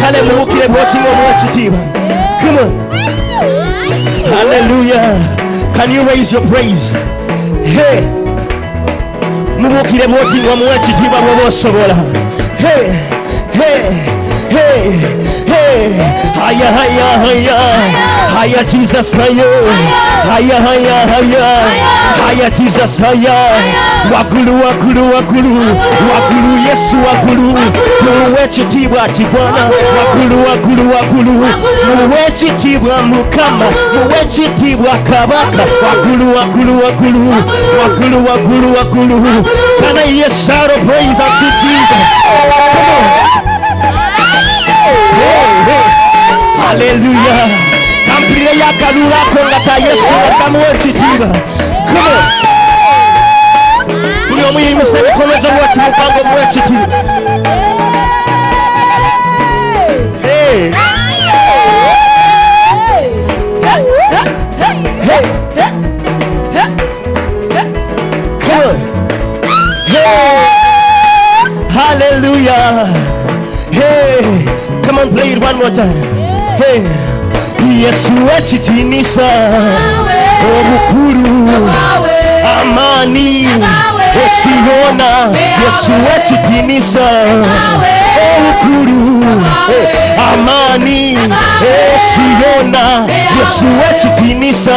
Kale muwukire bw'oti ng'omuwa ekitiibwa. Come on. Hallelujah. Can you raise your praise? Hey. Mubuukire bw'oti ng'omuwa ekitiibwa bw'oba osobola. Hey, hey, hey, hey. Higher, higher, higher. Higher, Jesus, higher. Higher, higher, higher. Higher, Jesus, higher. Waggulu, waggulu, waggulu. Waggulu, Yesu, waggulu. Tumuwe ekitiibwa kigwana. Waggulu, waggulu, waggulu. Muwe ekitiibwa Mukama. Muwe ekitiibwa Kabaka. Waggulu, waggulu, waggulu. Waggulu, waggulu, waggulu. Can I hear a shout of praise unto Jesus? Come on. Hey, hey. Hallelujah. Kampire yakalulako nga ta Yesu nga tamuwa ekitiibwa. Come on. Buli omu yimusa emikono gyo bw'ati mupango muwe ekitiibwa. Hey. Hey. Come on. Hey. Hallelujah. Hey. Come on, play it one more time. Hey. Yesu ekitiinisa obukulu amani esiona. Yesu ekitiinisa obukulu amani esiona. Yesu ekitiinisa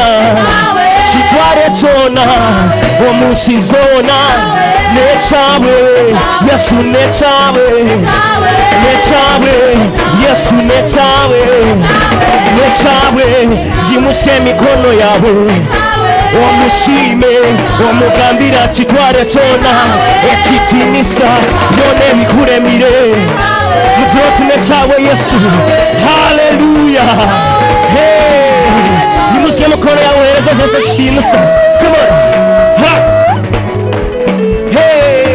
kitwale kyona omunsi zona nekyawe. Yesu nekyawe, nekyawe. Yesu nekyawe, nekyawe. Yimusa emikono yawe omusiime omugambira kitwale kyona ekitiinisa byona ebikuremire mutyoti nekyawe Yesu. Haleluya. Hey. Yimusa emikono yawe ohereze Yesu ekitiinisa. Come on. Ha. Hey.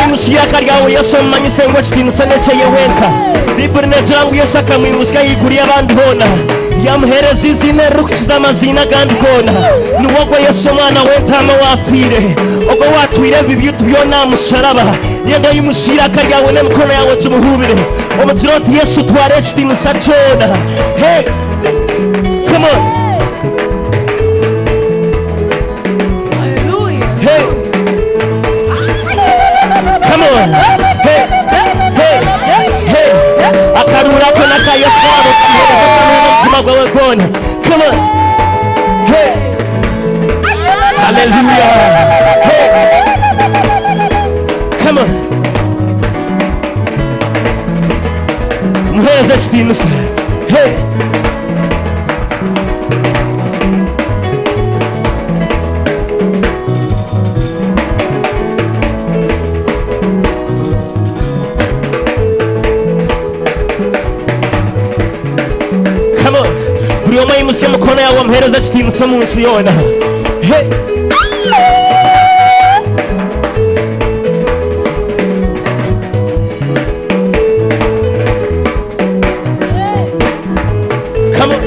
Yimusa ryawe Yesu omumanyise ngu ekitiinisa nekyeye wenka. Bibuli negira ngu Yesu akamwimusya yiguriye abandi boona yamuhereza izina erikukiza amazina agandi goona. Niwe ogwo Yesu omwana w'entaama wafiire ogwo watwire ebibi byaitu byona aha musharaba. Yenda yimusa iraka ryawe n'emikono yawe kimuhubire omugire oti Yesu twara ekitiinisa kyona. Hey. Come on. Hey. Come on. Hey. Hey. Hey. Akarurako naka Yesu omutima gwawe gwona. Come on. Hey. Hallelujah. Hey. Come on. Muhereze ekitiinisa. Hey. Come on. Buli omu ayimusye emikono yawe omuhereze ekitiinisa omu nsi yoona. Hey. Come on.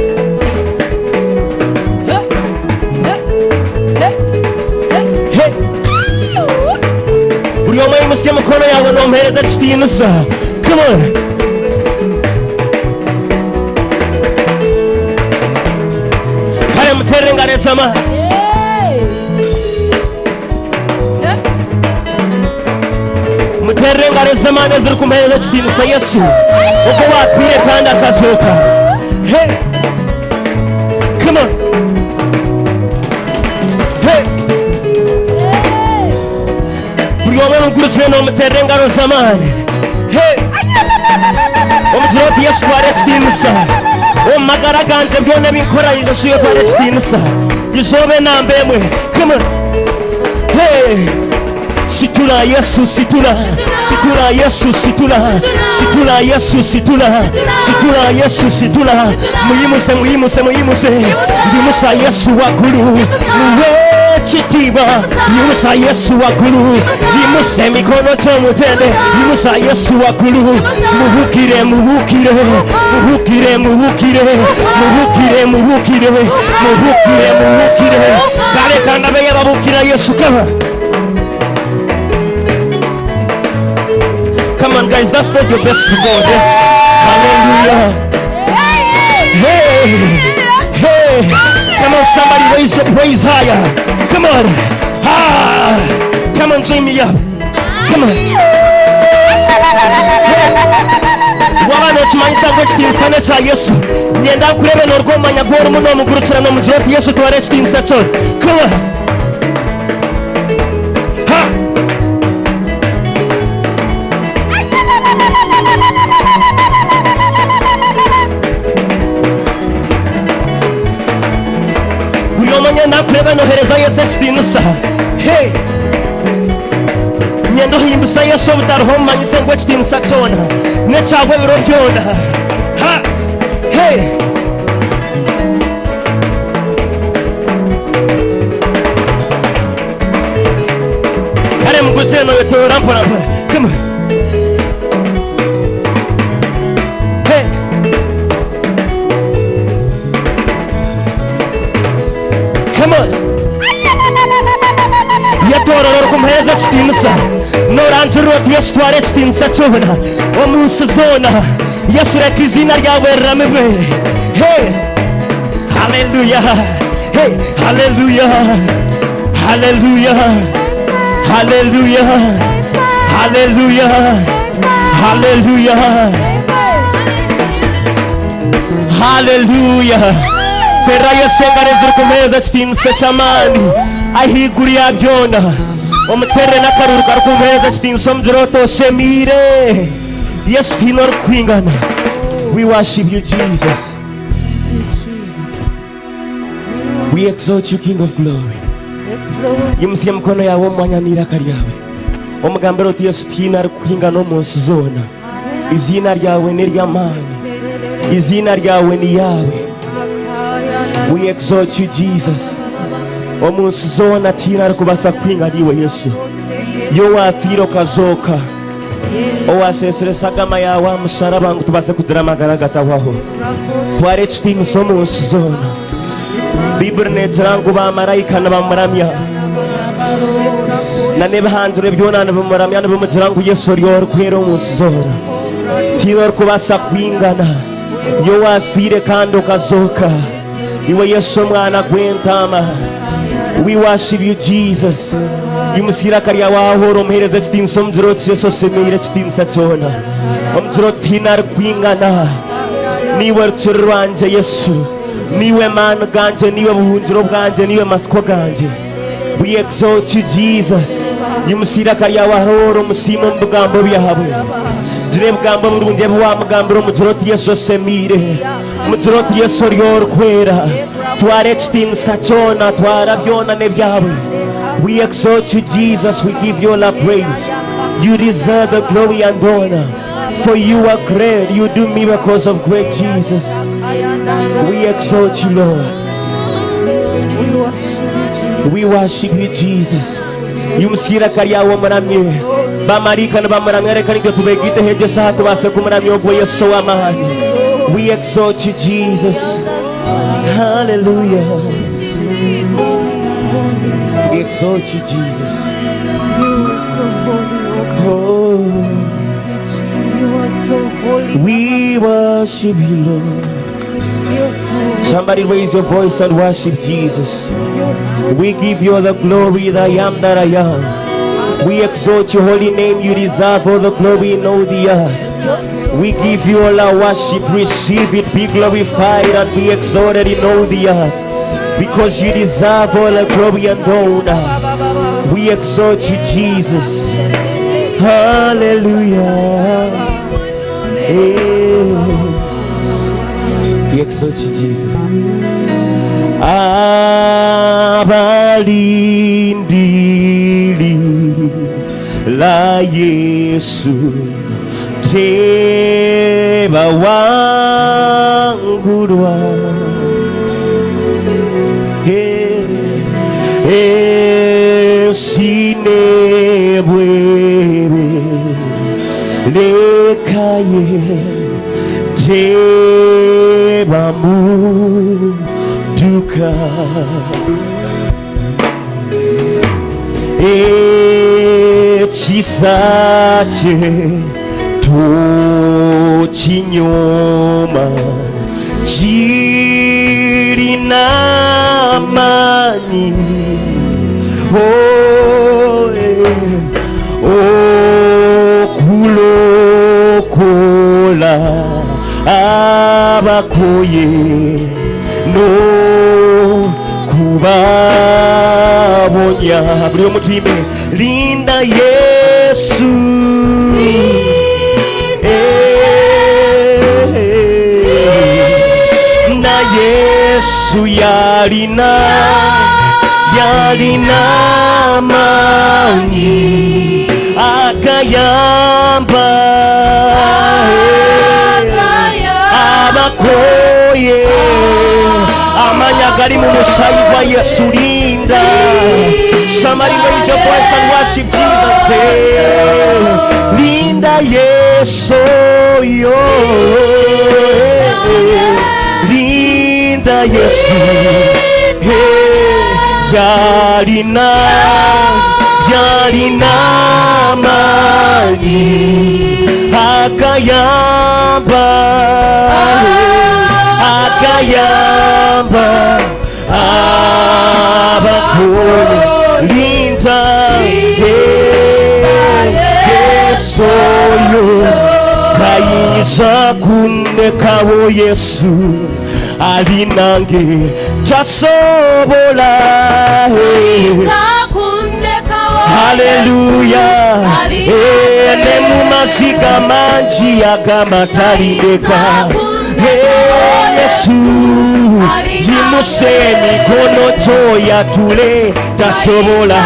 Hey. Buli omu ayimusye emikono yawe n'omuhereza ekitiinisa. Come on. Kale mutere engalo ez'amaani. Mutere engalo ez'amaani ezirikumuhereza ekitiinisa Yesu ogwo wafiire kandi akazooka. Hey. Come on. Hey. Buli omwe mugurukire n'omuterera engalo z'amaani. Hey. Omugire oti Yesu twara ekitiinisa omu magara gangye byona ebinkora Yesu twara ekitiinisa izooba enamba emwe. Come on. Hey. Situla Yesu, situla, situla Yesu, situla, situla Yesu, situla, situla Yesu, situla. Muyimuse, muyimuse, muyimuse. Yimusa Yesu waggulu muwe ekitiibwa. Yimusa Yesu waggulu. Yimusa emikono gy'omutende. Yimusa Yesu waggulu. Mubukire, mubukire, mubukire, mubukire, mubukire, mubukire, mubukire, mubukire. Kale kandabe yababukira Yesu. Kama. Come on, guys, that's not your best reward. Eh? Hallelujah. Hey, hey. Come on, somebody raise your praise higher. Come on. Ah. Come on, join me up. Come on. Hey. Ekitiinisa n'ekya Yesu. Nyenda nkurebe n'orw'omumanya gw'orimu n'omugurukira n'omugira oti Yesu twara ekitiinisa kyona. Come on. Ha! Buri omwe nyenda nkurebe nohereza Yesu ekitiinisa. Hey! Nyenda ohimbisa Yesu obutariho omumanyise ngu ekitiinisa kyona n'ekyabwe ebiro byona. Ha! Hey! Kare mugukire noyetorora mpora mpora. Come on. Hey! Come on. Yatorora orikumuhereza ekitiinisa. Norangirira oti Yesu twara ekitiinisa kyona omu nsi zoona. Yesu reka izina ryawe riramibwe. Hey! Hallelujah! Hey! Hallelujah! Hallelujah! Hallelujah! Hallelujah! Hallelujah! Hallelujah! Serra Yesu engaro ezirikumuhereza ekitiinisa ky'amaani ahaiguru ya byona. Omuterere n'akaruru karikumuhereza ekitiinisa omugira oti oshemiire. Yesu tihaine orikwingana. We worship you, Jesus. We exalt you, King of Glory. Yimusiye emikono yawe omu mwanya n'iraka ryawe. Omugambire oti Yesu tihaine arikuhingana omu nsi zoona. Iziina ryawe n'ery'amaani. Iziina ryawe ni yawe. We exalt you, Jesus. Omu nsi zoona tihaine arikubaasa kuhingana iwe Yesu. Yo wafiire okazooka. Owasesere sagama yawe aha musharaba ngu tubaase kugira amagara gatahwaho. Twara ekitiinisa omu nsi zoona. Bibuli neegira ngu baamarayika nibamuramya. Na n'ebihangirwe byona nibimuramya nibimugira ngu Yesu ori orikwera omu nsi zoona. Tiiwe orikubaasa kwingana. Yo wafiire kandi okazooka. Iwe Yesu omwana gw'entaama. We worship you, Jesus. Yimusiire akarya wahora omuhereza ekitiinisa omugira oti Yesu osemeire ekitiinisa kyona. Omugira oti tihaine arikwingana. Niiwe rukiri rwangye Yesu. Niiwe maani gangye, niiwe buhungiro bwangye, niiwe masiko gangye. We exalt you, Jesus. Yimusiire akarya wahora omusiime omu bigambo byawe. Gira ebigambo birungi ebi wamugambira omugira oti Yesu osemeire. Omugira oti Yesu ori orikwera. Twara ekitiinisa kyona, twara byona n'ebyawe. We exalt you, Jesus. We give you all our praise. You deserve the glory and honor. For you are great. You do miracles of great, Jesus. We exalt you, Lord. We worship you, Jesus. Yimusiire akaryawe omuramye. Bamarika nibamuramya reka nitwe tubegite hegye tubaase kumuramya ogwo Yesu w'amaani. We exalt you, Jesus. Hallelujah. We exalt you, Jesus. Oh, we worship you, Lord. Somebody raise your voice and worship Jesus. We give you all the glory, the I am that I am. We exalt your holy name. You deserve all the glory in all the earth. We give you all our worship. Receive it, be glorified and be exalted in all the earth. Because you deserve all the glory and honor. We exalt you, Jesus. Hallelujah. Hey. We exalt you, Jesus. Abalindili la Yesu teba wangulwa. Sinebwebe lekaye teba muduka. Ekisache tokinyoma kirina amaanyi. Oh, okulokola Abakoye no kubabonya buli omu tuyimbe linda Yesu. Na Yesu yalina yalina amaanyi agayamba abakoye amaanyi agali mu musaayi gwa Yesu. Linda. Somebody raise your voice and worship Jesus. Hey. Linda Yesu yo. Linda Yesu. Hey. Yalina yalina amaanyi agayamba agayamba abakoye. Linda Yesu yo tayinza kundekawo Yesu ali nange tasobola. Haleluya. Ne mu maziga mangi agamba talindeka. Yesu yimuse emikono gyo yatule tasobola.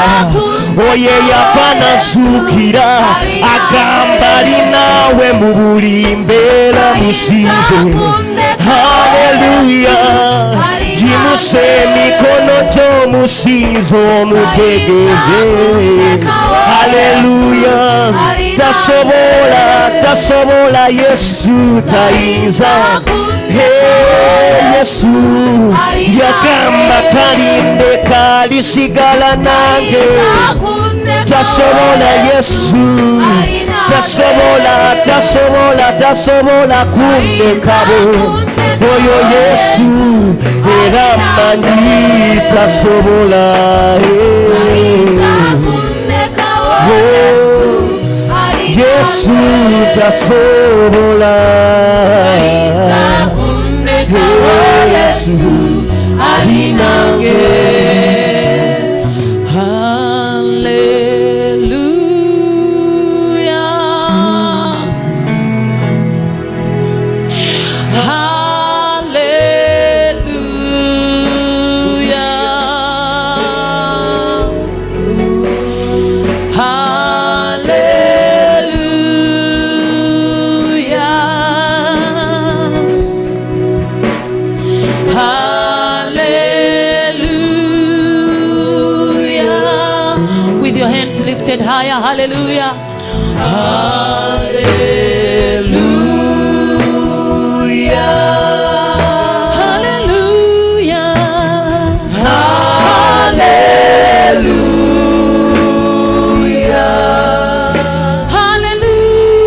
Oye yafa nazuukira agamba ali naawe mu buli mbeera musinze. Haleluya. Yimuse emikono gyo musinze omutegeeze. Haleluya. Tasobola tasobola Yesu tayinza. Hey, Yesu yagamba talindeka alisigala nange. Tasobola Yesu tasobola tasobola tasobola kundekabo oyo Yesu era manyi tasobola. Yesu tasobola. Yesu ali nange. Hallelujah. Hallelujah. Hallelujah. Hallelujah. With your hands lifted higher, hallelujah. Hallelujah. Hallelujah. Hallelujah. Hallelujah.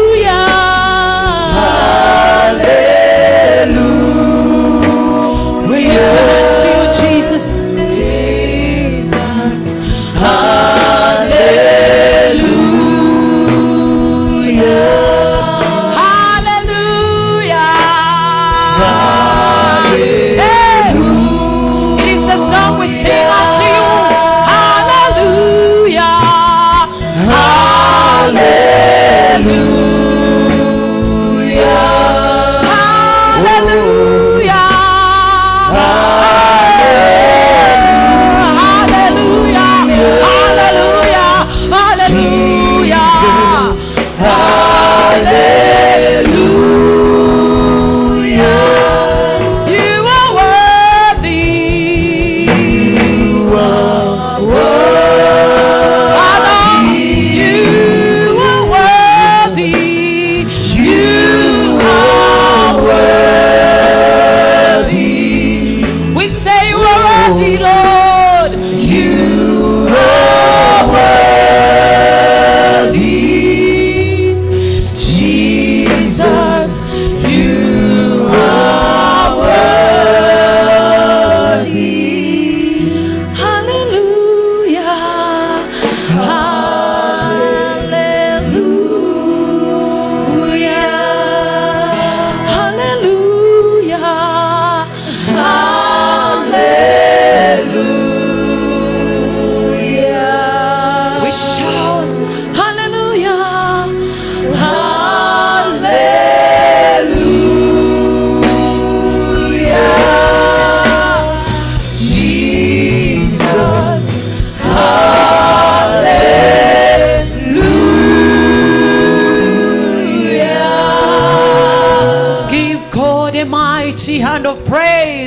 Hallelujah. We lift our hands to you, Jesus. Jesus. Hallelujah. Hallelujah. Hey. It is the song we sing unto you. Hallelujah. Hallelujah. Hallelujah. Hallelujah. Hallelujah. Hallelujah. Hallelujah. You are worthy. You are worthy. Father, you are worthy. We shout.